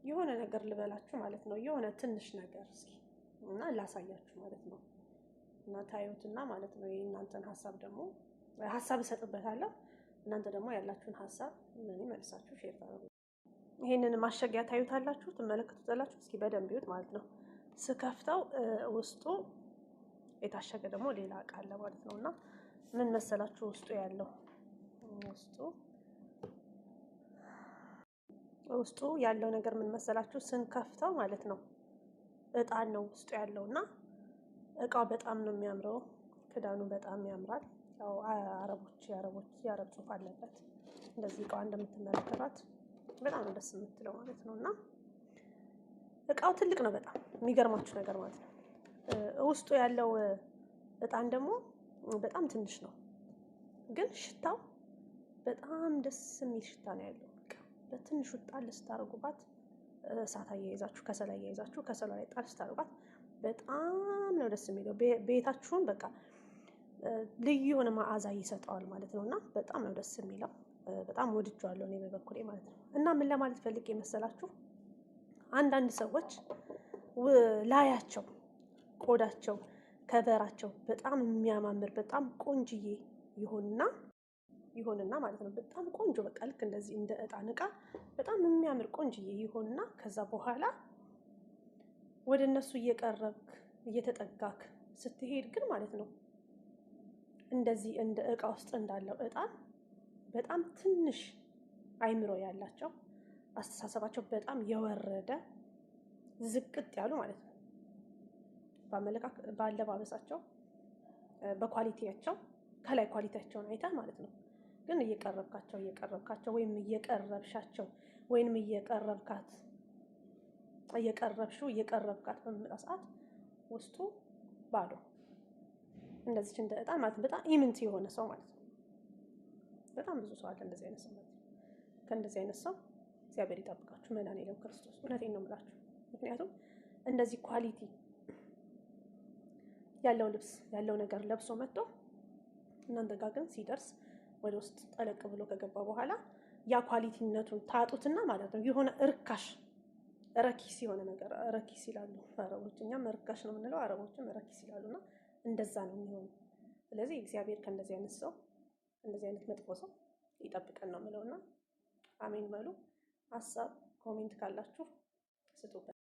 የሆነ ነገር ልበላችሁ ማለት ነው። የሆነ ትንሽ ነገር እስኪ እና ላሳያችሁ ማለት ነው። እና ታዩትና ማለት ነው። የእናንተን ሀሳብ ደግሞ ሀሳብ እሰጥበታለሁ። እናንተ ደግሞ ያላችሁን ሀሳብ ለእኔ መልሳችሁ share ታደርጉ። ይሄንን ማሸጊያ ታዩታላችሁ፣ ትመለከቱታላችሁ። እስኪ በደንብ ይዩት ማለት ነው። ስከፍተው ውስጡ የታሸገ ደግሞ ሌላ እቃ አለ ማለት ነው። እና ምን መሰላችሁ ውስጡ ያለው ውስጡ ያለው ነገር ምን መሰላችሁ? ስንከፍተው ማለት ነው እጣን ነው ውስጡ ያለው እና እቃው በጣም ነው የሚያምረው። ክዳኑ በጣም ያምራል። ያው አረቦች የአረቦች የአረብ ጽሑፍ አለበት። እንደዚህ እቃዋ እንደምትመለከቷት በጣም ነው ደስ የምትለው ማለት ነው። እና እቃው ትልቅ ነው በጣም የሚገርማችሁ ነገር ማለት ነው። ውስጡ ያለው እጣን ደግሞ በጣም ትንሽ ነው፣ ግን ሽታው በጣም ደስ የሚል ሽታ ነው ያለው። በትንሹ ጣል ስታደርጉባት እሳት አያይዛችሁ ከሰል አያይዛችሁ ከሰሏ ላይ ጣል ስታደርጓት በጣም ነው ደስ የሚለው። ቤታችሁን በቃ ልዩ የሆነ መዓዛ ይሰጠዋል ማለት ነው። እና በጣም ነው ደስ የሚለው። በጣም ወድጄዋለሁ እኔ በበኩሌ ማለት ነው። እና ምን ለማለት ፈልጌ መሰላችሁ፣ አንዳንድ ሰዎች ላያቸው፣ ቆዳቸው፣ ከቨራቸው በጣም የሚያማምር በጣም ቆንጅዬ ይሆንና ማለት ነው። በጣም ቆንጆ በቃ ልክ እንደዚህ እንደ እጣን እቃ በጣም የሚያምር ቆንጅዬ ይሆንና ከዛ በኋላ ወደ እነሱ እየቀረብክ እየተጠጋክ ስትሄድ ግን ማለት ነው እንደዚህ እንደ እቃ ውስጥ እንዳለው እጣን በጣም ትንሽ አይምሮ ያላቸው፣ አስተሳሰባቸው በጣም የወረደ ዝቅጥ ያሉ ማለት ነው። በአለባበሳቸው፣ በ quality ያቸው፣ ከላይ quality ያቸውን አይተህ ማለት ነው። ግን እየቀረብካቸው እየቀረብካቸው ወይም እየቀረብሻቸው ወይንም እየቀረብካት እየቀረብሽው እየቀረብካት በሚመጣ ሰዓት ውስጡ ባዶ እንደዚች እንደ እጣን ማለት ነው። በጣም ኢምንት የሆነ ሰው ማለት ነው። በጣም ብዙ ሰው አለ እንደዚህ አይነት ሰው ማለት ነው። ከእንደዚህ አይነት ሰው እግዚአብሔር ይጠብቃችሁ። መድኃኒዓለም ክርስቶስ፣ እውነቴን ነው የምላችሁ። ምክንያቱም እንደዚህ quality ያለው ልብስ ያለው ነገር ለብሶ መጥቶ እናንተ ጋር ግን ሲደርስ ወደ ውስጥ ጠለቅ ብሎ ከገባ በኋላ ያ quality ነቱን ታጡትና ማለት ነው የሆነ እርካሽ ረኪስ የሆነ ነገር፣ ረኪስ ይላሉ አረቦች፣ እኛም ርካሽ ነው የምንለው፣ አረቦችም ረኪስ ይላሉ። እና እንደዛ ነው የሚሆነው። ስለዚህ እግዚአብሔር ከእንደዚህ አይነት ሰው፣ እንደዚህ አይነት መጥፎ ሰው ይጠብቀን ነው የምለው እና አሜን በሉ። ሀሳብ comment ካላችሁ ስጡበት።